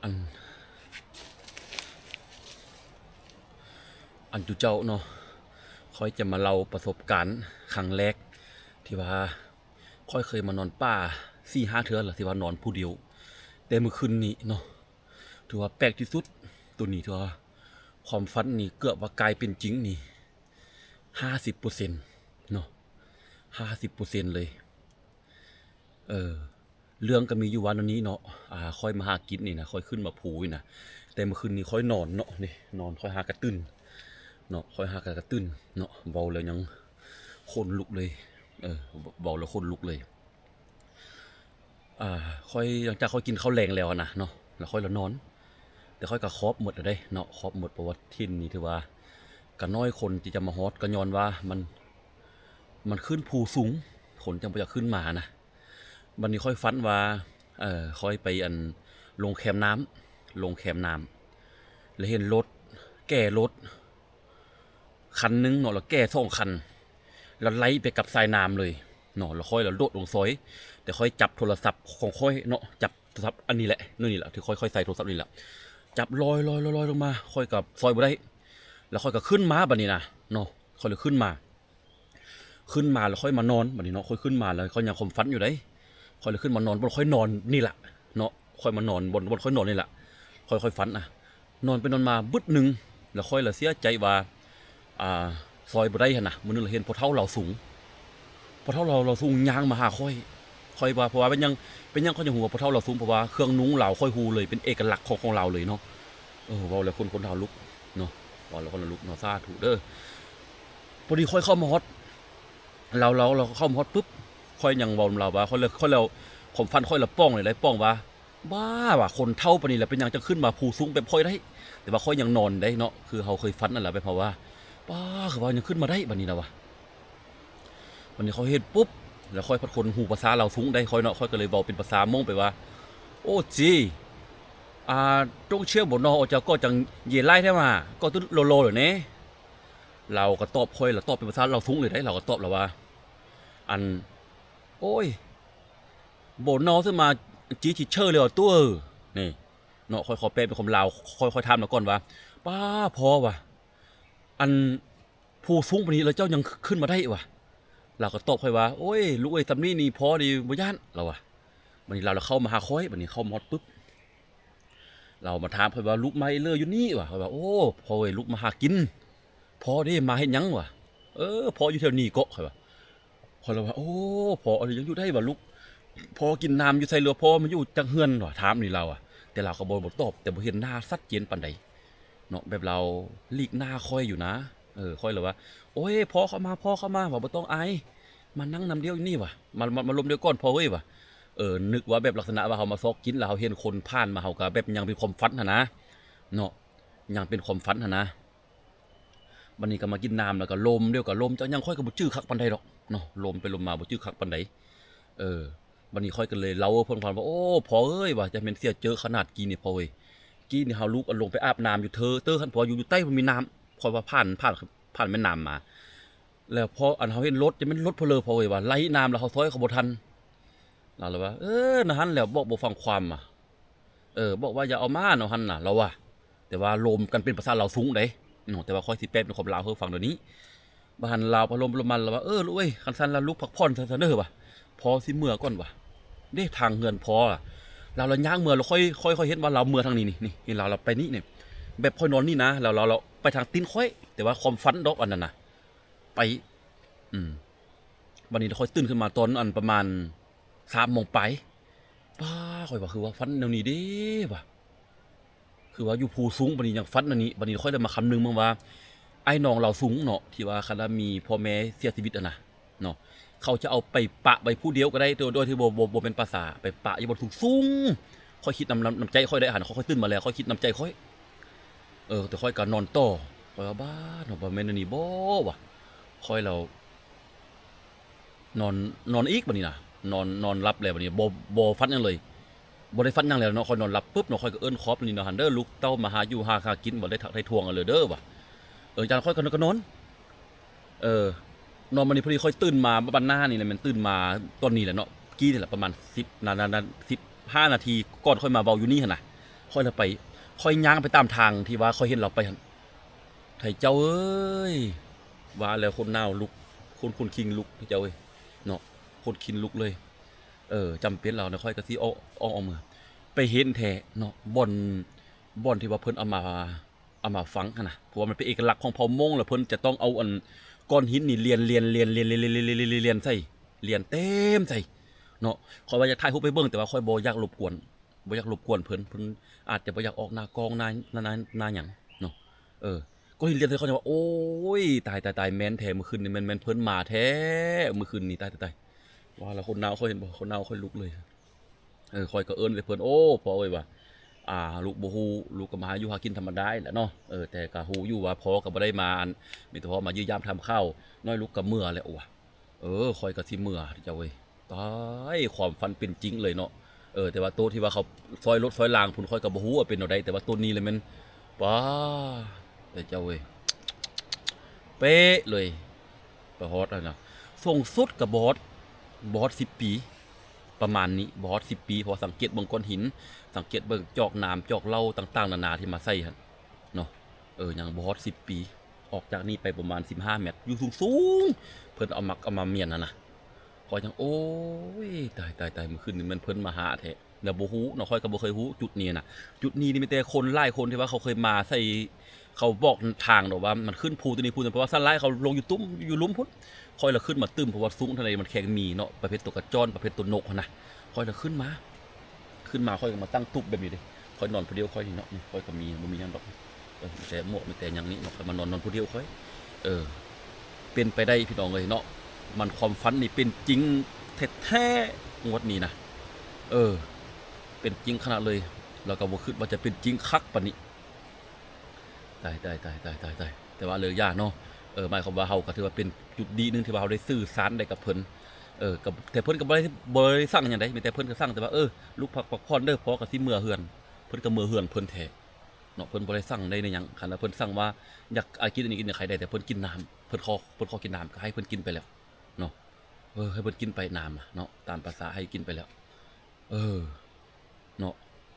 ອັນ ອັນຈຸເຈົ້າເນາະ ຂ້ອຍຈະມາເລົ່າປະສົບການຄັ້ງແລກ ທີ່ວ່າຂ້ອຍເຄີຍມານອນປ່າສີ່ຫ້າເທື່ອລະ ທີ່ວ່ານອນຜູ້ດຽວ. ແຕ່ມື້ຄືນນີ້ເນາະ ຖືວ່າແປກທີ່ສຸດ. ໂຕນີ້ຖືວ່າຄວາມຝັນນີ້ເກືອບວ່າກາຍເປັນຈິງນີ້ຫ້າສິບເປີເຊັນເນາະ ຫ້າສິບເປີເຊັນເລີຍ. ເອີ ເລື່ອງກໍມີຢູ່ວ່າແນວນີ້ເນາະ ອ່າ ຂ້ອຍມາຫາກິນນີ້ນະ ຂ້ອຍຂຶ້ນມາພູນີ້ນະ ແຕ່ມື້ຄືນນີ້ຂ້ອຍນອນເນາະ ນີ້ນອນ ຂ້ອຍຫາກະຕື່ນເນາະ ຂ້ອຍຫາກະ ກະຕື່ນເນາະ ເວົ້າແລ້ວຍັງຂົນລຸກເລີຍ. ເອີ ເວົ້າແລ້ວຂົນລຸກເລີຍ. ອ່າ ຂ້ອຍ ຫຼັງຈາກຂ້ອຍກິນເຂົ້າແລງແລ້ວນະເນາະ ແລ້ວຂ້ອຍລະນອນ ແຕ່ຂ້ອຍກໍຂອບໝົດແລ້ວເດ້ເນາະ ຂອບໝົດ ເພາະວ່າຖິ່ນນີ້ຖືວ່າກໍນ້ອຍຄົນທີ່ຈະມາຮອດ ກໍຍ້ອນວ່າມັນ ມັນຂຶ້ນພູສູງ ຄົນຈັ່ງບໍ່ຢາກຂຶ້ນມານະ. ບັດນີ້ຂ້ອຍຝັນວ່າ ເອີ ຂ້ອຍໄປ ອັນ ລົງແຄມນ້ຳ ລົງແຄມນ້ຳ ແລ້ວເຫັນລົດ ແກ່ລົດຄັນໜຶ່ງເນາະ ແລ້ວແກ່ສອງຄັນ ແລ້ວໄຫຼໄປກັບສາຍນ້ຳເລີຍເນາະ ແລ້ວຂ້ອຍລະໂດດລົງຊອຍ ແຕ່ຂ້ອຍຈັບໂທລະສັບຂອງຂ້ອຍເນາະ ຈັບໂທລະສັບອັນນີ້ແຫຼະ ນີ້ແຫຼະ ທີ່ຂ້ອຍ ຂ້ອຍໃສ່ໂທລະສັບນີ້ແຫຼະ ຈັບລອຍໆໆໆລົງມາ ຂ້ອຍກໍຊອຍບໍ່ໄດ້ ແລ້ວຂ້ອຍກໍຂຶ້ນມາບັດນີ້ນະເນາະ ຂ້ອຍເລີຍຂຶ້ນມາ ຂຶ້ນມາແລ້ວຂ້ອຍມານອນ ບັດນີ້ເນາະ ຂ້ອຍຂຶ້ນມາແລ້ວຂ້ອຍຍັງຄວາມຝັນຢູ່ເດ້ ຂ້ອຍເລີຍຂຶ້ນມານອນ ບ່ອນຂ້ອຍນອນນີ້ລະເນາະ ຂ້ອຍມານອນບ່ອນ ບ່ອນຂ້ອຍນອນນີ້ລະ ຂ້ອຍ ຂ້ອຍຝັນນະ ນອນໄປນອນມາບຶດໜຶ່ງ ແລ້ວຂ້ອຍລະເສຍໃຈວ່າ ອ່າ ຊອຍບໍ່ໄດ້ຫັ້ນນະ. ມື້ໜຶ່ງລະເຫັນພໍ່ເຖົ້າລາວສູງ ພໍ່ເຖົ້າລາວ ລາວສູງຍ່າງມາຫາຂ້ອຍ ຂ້ອຍວ່າ ເພາະວ່າເປັນຫຍັງ ເປັນຫຍັງຂ້ອຍຈຶ່ງຮູ້ວ່າພໍ່ເຖົ້າລາວສູງ ເພາະວ່າເຄື່ອງນຸ່ງລາວ ຂ້ອຍຮູ້ເລີຍ ເປັນເອກະລັກຂອງ ຂອງລາວເລີຍເນາະ. ເອີ ເວົ້າແລ້ວຂົນ ຂົນຫາລຸກເນາະ ເວົ້າແລ້ວຂົນຫາລຸກເນາະ ສາທຸເດີ. ພໍດີຂ້ອຍເຂົ້າມາຮອດ ລາວ ລາວ ລາວເຂົ້າມາຮອດປຶບ ຂ້ອຍຍັງເວົ້ານຳລາວວ່າ ຂ້ອຍ ຂ້ອຍແລ້ວ ຄວາມຝັນຂ້ອຍລະປ່ອງເລີຍ ໄດ້ປ່ອງວ່າ ບ້າວ່າ ຄົນເຖົ້າປານນີ້ລະ ເປັນຫຍັງຈັ່ງຂຶ້ນມາພູສູງແບບຂ້ອຍໄດ້? ແຕ່ວ່າຂ້ອຍຍັງນອນໄດ້ເນາະ ຄືເຮົາເຄີຍຝັນນັ້ນລະ ແບບເຮົາວ່າ ປ້າ ຄືວ່າຍັງຂຶ້ນມາໄດ້ບາດນີ້ນະວ່າ. ບາດນີ້ຂ້ອຍເຫັນປຸບ ແລ້ວຂ້ອຍພັດຄົນຮູ້ພາສາລາວສູງໄດ໋ ຂ້ອຍເນາະ ຂ້ອຍກໍເລີຍເວົ້າເປັນພາສາມົ້ງໄປວ່າ ໂອ້ຈີ ອາ ຕົງເຊວບໍ່ນໍ ອາຈາກໍຈັ່ງເຢໄລແທ້ມາ ກໍຕຶລໍໆເລີຍເນ. ລາວກໍຕອບຂ້ອຍ ລາວຕອບເປັນພາສາລາວສູງເລີຍໄດ໋ ລາວກໍຕອບລາວວ່າ ອັນ ໂອ້ຍ ບໍ່ນໍ ຊືມາ ຈີຊິເຊີເລີຍຕົວເອີ. ນີ້ເນາະ ຂ້ອຍຂໍແປເປັນຄວາມລາວ ຂ້ອຍ ຂ້ອຍຖາມລາວກ່ອນວ່າ ປ້າ ພໍ່ວ່າ ອັນ ພູສູງປານນີ້ລະເຈົ້າຍັງຂຶ້ນມາໄດ້ວ່າ. ລາວກໍຕອບຂ້ອຍວ່າ ໂອ້ຍ ລູກເອີຍ ສ່ຳນີ້ນີ້ພໍ່ນີ້ບໍ່ຢ້ານ ລາວວ່າ. ບາດນີ້ລາວລະເຂົ້າມາຫາຂ້ອຍ ບາດນີ້ເຂົ້າມາຮອດປຶບ ລາວມາຖາມຂ້ອຍວ່າ ລູກມາເອເລີຢູ່ນີ້ຫວາ? ຂ້ອຍວ່າ ໂອ້ ພໍ່ເອີຍ ລູກມາຫາກິນ. ພໍ່ເດ ມາເຮັດຫຍັງຫວາ? ເອີ ພໍ່ຢູ່ແຖວນີ້ເກາະ ຂ້ອຍວ່າ. ຂ້ອຍລະວ່າ ໂອ້ ພໍ່ອັນນີ້ຍັງຢູ່ໄດ້ຫວາລູກ? ພໍ່ກິນນ້ຳຢູ່ໃສ ຫຼືວ່າພໍ່ມາຢູ່ຈັກເຮືອນຫວາ? ຖາມນີ້ລາວອະ ແຕ່ລາວກໍບໍ່ ບໍ່ຕອບ ແຕ່ບໍ່ເຫັນໜ້າຊັດເຈນປານໃດເນາະ ແບບລາວຫຼີກໜ້າຂ້ອຍຢູ່ນະ. ເອີ ຂ້ອຍລະວ່າ ໂອ້ຍ ພໍ່ເຂົ້າມາ ພໍ່ເຂົ້າມາຫວາ ບໍ່ຕ້ອງອາຍ ມານັ່ງນຳດຽວຢູ່ນີ້ຫວາ ມາ ມາ ມາລົມດຽວກ່ອນພໍ່ເອີຍຫວາ. ເອີ ນຶກວ່າແບບລັກສະນະວ່າເຮົາມາຊອກກິນ ແລ້ວເຮົາເຫັນຄົນຜ່ານມາ ເຮົາກໍແບບຍັງເປັນຄວາມຝັນຫັ້ນນະເນາະ ຍັງເປັນຄວາມຝັນຫັ້ນນະ. ບາດນີ້ກໍມາກິນນ້ຳ ແລ້ວກໍລົມ ດຽວກໍລົມ ຈັກຫຍັງຂ້ອຍກໍບໍ່ຈື່ຄັກປານໃດດອກເນາະ ລົມໄປລົມມາບໍ່ຈື່ຄັກປານໃດ. ເອີ ບາດນີ້ຂ້ອຍກໍເລີຍເລົ່າເພິ່ນຟັງວ່າ ໂອ້ ພໍ່ເອີຍວ່າ ຈະແມ່ນເສຍເຈີຂະໜາດກີ້ນີ້ພໍ່ເອີຍ. ກີ້ນີ້ເຮົາລູກອັນລົງໄປອາບນ້ຳຢູ່ເທີ ເທີຫັ້ນ ເພາະວ່າຢູ່ ຢູ່ໃຕ້ມັນມີນ້ຳ ເພາະວ່າຜ່ານ ຜ່ານ ຜ່ານແມ່ນ້ຳມາ ແລ້ວພໍອັນເຮົາເຫັນລົດ ຈະແມ່ນລົດເພິ່ນເລີຍພໍ່ເອີຍວ່າ ໄລ່ນ້ຳແລ້ວເຮົາຊອຍເຂົາບໍ່ທັນ. ລາວລະວ່າ ເອີ ນະຫັ້ນແຫຼະ ບອກບໍ່ຟັງຄວາມອະ ເອີ ບອກວ່າຢ່າເອົາມາເນາະຫັ້ນນະ ລາວວ່າ. ແຕ່ວ່າລົມກັນເປັນພາສາລາວສູງເດ້ເນາະ ແຕ່ວ່າຂ້ອຍຊິແປເປັນຄວາມລາວໃຫ້ຟັງດຽວນີ້. ບາດຫັ້ນລາວພໍລົມລົມມາລາວວ່າ ເອີ ລູກເອີຍ ຄັນຊັ້ນລະລູກພັກຜ່ອນຊະເດີວ່າ ພໍ່ຊິເມືອກ່ອນວ່າ. ເດ້ທາງເຮືອນພໍ່ລະ ລາວລະຍ່າງເມືອ ລະຂ້ອຍ ຂ້ອຍ ຂ້ອຍເຫັນວ່າລາວເມືອທາງນີ້ ນີ້ ນີ້ ເຫັນລາວ ລາວໄປນີ້ ນີ້ ແບບຂ້ອຍນອນນີ້ນະ ລາວ ລາວ ລາວໄປທາງຕີນຂ້ອຍ ແຕ່ວ່າຄວາມຝັນດອກອັນນັ້ນນະ ໄປ ອືມ ບາດນີ້ຂ້ອຍຕື່ນຂຶ້ນມາຕອນ ອັນ ປະມານສາມໂມງປາຍ. ປ້າ ຂ້ອຍວ່າ ຄືວ່າຝັນແນວນີ້ເດ້ວ່າ ຄືວ່າຢູ່ພູສູງ ບາດນີ້ຍັງຝັນແນວນີ້. ບາດນີ້ຂ້ອຍໄດ້ມາຄຳນຶງເບິ່ງວ່າ ອ້າຍນ້ອງລາວສູງເນາະ ທີ່ວ່າຄັນວ່າມີພໍ່ແມ່ເສຍຊີວິດຫັ້ນນະເນາະ ເຂົາຈະເອົາໄປປະໄວ້ຜູ້ດຽວກໍໄດ້ ໂດຍ ໂດຍທີ່ບໍ່ ບໍ່ ບໍ່ແມ່ນປ່າຊ້າ ໄປປະຢູ່ບ່ອນສູງໆ. ຂ້ອຍຄິດນຳ ນຳ ນຳໃຈຂ້ອຍໄດ້ຫັ້ນ ຂ້ອຍຕື່ນມາແລ້ວ ຂ້ອຍຄິດນຳໃຈຂ້ອຍ. ເອີ ແຕ່ຂ້ອຍກໍນອນຕໍ່ ຂ້ອຍວ່າ ບ້າເນາະ ບໍ່ແມ່ນອັນນີ້ບໍ່ວະ. ຂ້ອຍແລ້ວ ນອນ ນອນອີກບາດນີ້ນະ ນອນ ນອນຫຼັບແລ້ວບາດນີ້ ບໍ່ ບໍ່ຝັນຫຍັງເລີຍ ບໍ່ໄດ້ຝັນຫຍັງແລ້ວເນາະ. ຂ້ອຍນອນຫຼັບປຶບເນາະ ຂ້ອຍກໍເອີ້ນຂອບນີ້ເນາະ ຫັ້ນເດີ ລູກເຕົ້າມາຫາຢູ່ຫາ ຫາກິນ ບໍ່ໄດ້ທັກໄດ້ທວງກັນເລີຍເດີວ່າ. ເອີ ຈັ່ງຂ້ອຍກໍ ກໍນອນ ເອີ ນອນມານີ້ ພໍດີຂ້ອຍຕື່ນມາບາດໜ້ານີ້ແຫຼະ ແມ່ນຕື່ນມາຕອນນີ້ແຫຼະເນາະ ກີ້ນີ້ແຫຼະ ປະມານສິບນາ ນາ ນາ ສິບຫ້ານາທີ ກ່ອນຂ້ອຍມາເວົ້າຢູ່ນີ້ຫັ້ນນະ. ຂ້ອຍລະໄປ ຂ້ອຍຍ່າງໄປຕາມທາງທີ່ວ່າຂ້ອຍເຫັນລາວໄປຫັ້ນ ໄທເຈົ້າເອີຍ ວ່າແລ້ວຂົນໜາວລຸກ ຂົນ ຂົນຄີງລຸກ ໄທເຈົ້າເອີຍເນາະ ຂົນຄີງລຸກເລີຍ. ເອີ ຈຳເປັນແລ້ວນະ ຂ້ອຍກໍຊິອອກ ອອກ ອອກເມືອ ໄປເຫັນແທ້ເນາະ ບ່ອນ ບ່ອນທີ່ວ່າເພິ່ນເອົາມາ ເອົາມາຝັງຫັ້ນນະ ເພາະວ່າມັນເປັນເອກະລັກຂອງເຜົ່າມົ້ງ ແລ້ວເພິ່ນຈະຕ້ອງເອົາອັນກ້ອນຫີນນີ້ລຽນ ລຽນ ລຽນ ລຽນໃສ່ ລຽນເຕັມໃສ່ເນາະ. ຂ້ອຍວ່າຢາກຖ່າຍຮູບໄປເບິ່ງ ແຕ່ວ່າຂ້ອຍບໍ່ຢາກລົບກວນ ບໍ່ຢາກລົບກວນເພິ່ນ ເພິ່ນອາດຈະບໍ່ຢາກອອກໜ້າກ້ອງ ໜ້າ ໜ້າ ໜ້າຫຍັງເນາະ. ເອີ ກໍເຫັນລຽນໃສ່ ຂ້ອຍວ່າ ໂອ້ຍ ຕາຍ ຕາຍ ຕາຍ ແມ່ນແທ້ ມື້ຄືນນີ້ແມ່ນ ແມ່ນເພິ່ນມາແທ້ ມື້ຄືນນີ້ ຕາຍ ຕາຍ ຕາຍ ວ່າແລ້ວຂົນໜາວ ຂ້ອຍເຫັນບໍ່ ຂົນໜາວຂ້ອຍລຸກເລີຍ. ເອີ ຂ້ອຍກໍເອີ້ນໃສ່ເພິ່ນ ໂອ້ ພໍ່ເອີຍວ່າ ອ່າ ລູກບໍ່ຮູ້ ລູກກໍມາຫາຢູ່ຫາກິນທຳມະດານີ້ແຫຼະເນາະ. ເອີ ແຕ່ກໍຮູ້ຢູ່ວ່າພໍ່ກໍບໍ່ໄດ້ມາ ອັນ ມີແຕ່ພໍ່ມາຢ້ຽມຢາມຖາມຂ່າວ ນ້ອຍລູກກໍເມືອແລ້ວວ່າ. ເອີ ຂ້ອຍກໍຊິເມືອເຈົ້າເອີຍ ຕາຍ ຄວາມຝັນເປັນຈິງເລີຍເນາະ. ເອີ ແຕ່ວ່າໂຕທີ່ວ່າເຂົາຊອຍລົດຊອຍລາງພຸ້ນ ຂ້ອຍກໍບໍ່ຮູ້ວ່າເປັນແນວໃດ ແຕ່ວ່າໂຕນີ້ລະແມ່ນ ປ້າ ແຕ່ເຈົ້າເອີຍ ເປະເລີຍ ໄປຮອດຫັ້ນນະ ສູງສຸດກໍບໍ່ຮອດ ບໍ່ຮອດສິບປີ ປະມານນີ້ ບໍ່ຮອດສິບປີ ເພາະວ່າສັງເກດເບິ່ງກ້ອນຫີນ ສັງເກດເບິ່ງຈອກນ້ຳຈອກເຫຼົ້າຕ່າງໆນານາທີ່ມາໃສ່ຫັ້ນເນາະ. ເອີ ຍັງບໍ່ຮອດສິບປີ ອອກຈາກນີ້ໄປປະມານສິບຫ້າແມັດ ຢູ່ສູງໆ ເພິ່ນເອົາໝັກເອົາມາມ້ຽນຫັ້ນນະ. ຂ້ອຍຍັງ ໂອ້ຍ ຕາຍ ຕາຍ ຕາຍ ມື້ຄືນນີ້ແມ່ນເພິ່ນມາຫາແທ້ ແລ້ວບໍ່ຮູ້ເນາະ ຂ້ອຍກໍບໍ່ເຄີຍຮູ້ຈຸດນີ້ນະ. ຈຸດນີ້ນີ້ມີແຕ່ຄົນຫຼາຍຄົນທີ່ວ່າເຂົາເຄີຍມາໃສ່ ເຂົາບອກທາງດອກວ່າມັນຂຶ້ນພູຕົວນີ້ພູຕົວນີ້ ເພາະວ່າສ່ວນຫຼາຍເຂົາລົງຢູ່ຕຸ້ມ ຢູ່ລຸ່ມພຸ້ນ. ຂ້ອຍລະຂຶ້ນມາຕື່ມ ເພາະວ່າສູງເທົ່າໃດມັນແຄ່ງມີເນາະ ປະເພດຕົວກະຈ້ອນ ປະເພດຕົວນົກຫັ້ນນະ. ຂ້ອຍລະຂຶ້ນມາ ຂຶ້ນມາຂ້ອຍກໍມາຕັ້ງຕຸບແບບນີ້ເດ້ ຂ້ອຍນອນຜູ້ດຽວຂ້ອຍນີ້ເນາະ ນີ້ຂ້ອຍກໍມີ ບໍ່ມີຫຍັງດອກ ເອີ ມີແຕ່ໝວກ ມີແຕ່ຫຍັງນີ້ເນາະ ຂ້ອຍມານອນ ນອນຜູ້ດຽວຂ້ອຍ. ເອີ ເປັນໄປໄດ້ພີ່ນ້ອງເອີຍເນາະ ມັນ ຄວາມຝັນນີ້ເປັນຈິງແທ້ໆ ງວດນີ້ນະ. ເອີ ເປັນຈິງຂະໜາດເລີຍ ແລ້ວກໍບໍ່ຄິດວ່າຈະເປັນຈິງຄັກປານນີ້. ຕາຍ ຕາຍ ຕາຍ ຕາຍ ຕາຍ ຕາຍ ແຕ່ວ່າເລີກຢ່າເນາະ. ເອີ ໝາຍຄວາມວ່າເຮົາກໍຖືວ່າເປັນຈຸດດີໜຶ່ງທີ່ວ່າເຮົາໄດ້ສື່ສານໄດ້ກັບເພິ່ນ. ເອີ ກໍ ແຕ່ເພິ່ນກໍບໍ່ໄດ້ ບໍ່ໄດ້ສັ່ງຫຍັງໃດ ມີແຕ່ເພິ່ນກໍສັ່ງແຕ່ວ່າ ເອີ ລູກພັກ ພັກຜ່ອນເດີ ພໍ່ກໍຊິເມືອເຮືອນ. ເພິ່ນກໍເມືອເຮືອນເພິ່ນແທ້ເນາະ ເພິ່ນບໍ່ໄດ້ສັ່ງໄດ້ຫຍັງ. ຄັນວ່າເພິ່ນສັ່ງວ່າຢາກ ອາ ກິນອັນນີ້ກິນອັນນີ້ໃຄໄດ້ ແຕ່ເພິ່ນກິນນ້ຳ ເພິ່ນຂໍ ເພິ່ນຂໍກິນນ້ຳ ກໍໃຫ້ເພິ່ນກິນໄປແລ້ວເນາະ. ເອີ ໃຫ້ເພິ່ນກິນໄປນ້ຳເນາະ ຕາມພາສາໃຫ້ກິນໄປແລ້ວ. ເອີ ເນາະ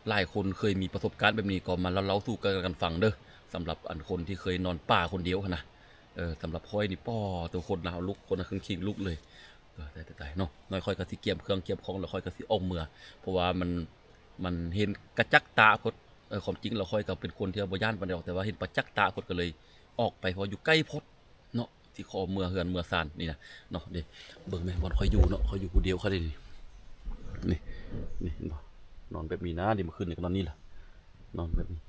ຫຼາຍຄົນເຄີຍມີປະສົບການແບບນີ້ກໍມາເລົ່າສູ່ກັນຟັງເດີ ສຳລັບອັນຄົນທີ່ເຄີຍນອນປ່າຄົນດຽວຫັ້ນນະ. ເອີ ສຳລັບຂ້ອຍນີ້ ປໍ ໂຕ ຂົນໜາວລຸກ ຂົນນະ ເຄິ່ງຄີງລຸກເລີຍ. ຕາຍ ຕາຍ ຕາຍ ຕາຍເນາະ. ນ້ອຍຂ້ອຍກໍຊິກຽມເຄື່ອງກຽມຂອງ ແລ້ວຂ້ອຍກໍຊິອອກເມືອ ເພາະວ່າມັນ ມັນເຫັນກະຈັກຕາໂພດ. ເອີ ຄວາມຈິງແລ້ວຂ້ອຍກໍເປັນຄົນທີ່ວ່າບໍ່ຢ້ານປານໃດດອກ ແຕ່ວ່າເຫັນປະຈັກຕາໂພດ ກໍເລີຍອອກໄປ ເພາະວ່າຢູ່ໃກ້ໂພດ. ເນາະ ຊິຂໍເມືອເຮືອນເມືອຊານນີ້ນະເນາະ. ເດ້ ເບິ່ງແມ້ ບ່ອນຂ້ອຍຢູ່ເນາະ ຂ້ອຍຢູ່ຜູ້ດຽວຂ້ອຍເດ້ນີ້ ນີ້ ນີ້ ເຫັນບໍ່ ນອນແບບນີ້ນະ. ເດ້ ມື້ຄືນນີ້ກໍນອນນີ້ລະ ນອນແບບນີ້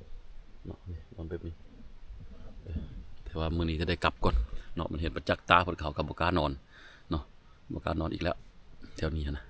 ເນາະ ນີ້ ນອນແບບນີ້. ເອີ ແຕ່ວ່າມື້ນີ້ຈະໄດ້ກັບກ່ອນເນາະ ມັນເຫັນປະຈັກຕາເພິ່ນ ເຂົາກໍບໍ່ກ້ານອນເນາະ ບໍ່ກ້ານອນອີກແລ້ວ ແຖວນີ້ຫັ້ນນະ.